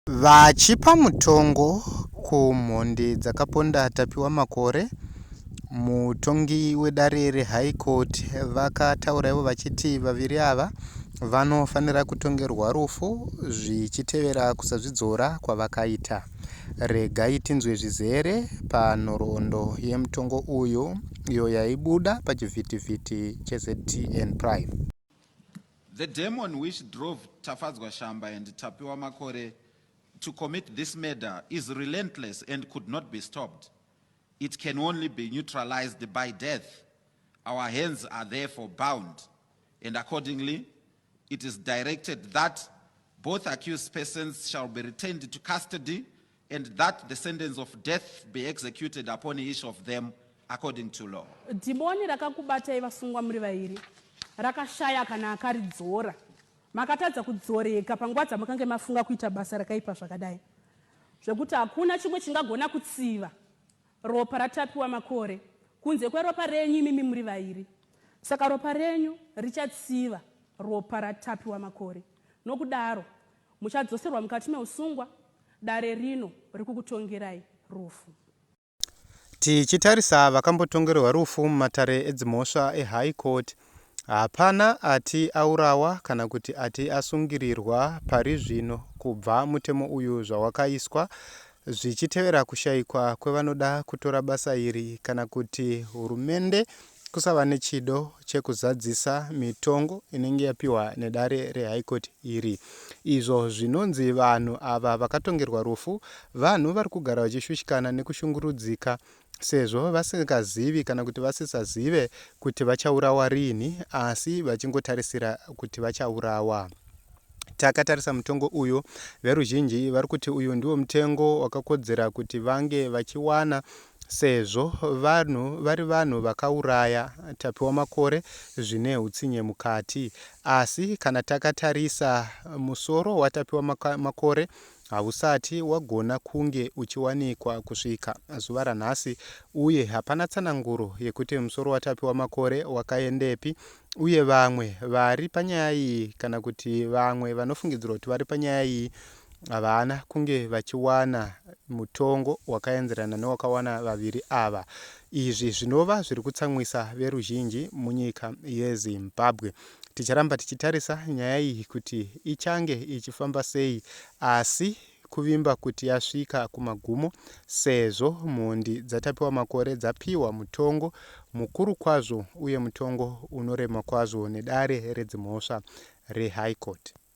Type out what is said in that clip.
Vachipa mutongo kumhondi dzakaponda Tapiwa Makore, mutongi wedare reHigh Court vakataura ivo vachiti vaviri ava vanofanira kutongerwa rufu zvichitevera kusazvidzora kwavakaita. Regai tinzwe zvizere panhoroondo yemutongo uyu iyo yaibuda pachivhitivhiti cheZTN Prime. The demon which drove Tafadzwa Shamba and Tapiwa Makore to commit this murder is relentless and could not be stopped. It can only be neutralized by death. Our hands are therefore bound, and accordingly, it is directed that both accused persons shall be retained to custody and that the sentence of death be executed upon each of them according to law. Dhimoni rakakubatai vasungwa muri vairi rakashaya kana akaridzora. Makatadza kudzoreka panguva dzamakange mafunga kuita basa rakaipa zvakadai zvekuti hakuna chimwe chingagona kutsiva ropa raTapiwa Makore kunze kweropa renyu imimi muri vairi. Saka ropa renyu richatsiva ropa raTapiwa Makore. Nokudaro muchadzoserwa mukati meusungwa, dare rino rikukutongerai rufu. Tichitarisa vakambotongerwa rufu mumatare edzimhosva eHigh Court, hapana ati aurawa kana kuti ati asungirirwa pari zvino kubva mutemo uyu zvawakaiswa zvichitevera kushaikwa kwevanoda kutora basa iri kana kuti hurumende kusava nechido chekuzadzisa mitongo inenge yapiwa nedare reHigh Court iri. Izvo zvinonzi vanhu ava vakatongerwa rufu vanhu vari kugara vachishushikana nekushungurudzika sezvo vasingazivi kana kuti vasisazive kuti vachaurawa riini asi vachingotarisira kuti vachaurawa. Takatarisa mutongo uyu, veruzhinji vari kuti uyu ndiwo mutengo wakakodzera kuti vange vachiwana sezvo vanhu vari vanhu vakauraya Tapiwa Makore zvine hutsinye mukati. Asi kana takatarisa musoro waTapiwa Makore hausati wagona kunge uchiwanikwa kusvika zuva ranhasi uye hapana tsananguro yekuti musoro waTapiwa Makore wakaendepi uye vamwe vari panyaya iyi kana kuti vamwe vanofungidzirwa kuti vari panyaya iyi havana kunge vachiwana mutongo wakaenzerana newakawana vaviri ava. Izvi zvinova zviri kutsamwisa veruzhinji munyika yeZimbabwe. Ticharamba tichitarisa nyaya iyi kuti ichange ichifamba sei asi kuvimba kuti yasvika kumagumo sezvo mhondi dzaTapiwa Makore dzapiwa mutongo mukuru kwazvo uye mutongo unorema kwazvo nedare redzimhosva reHigh Court.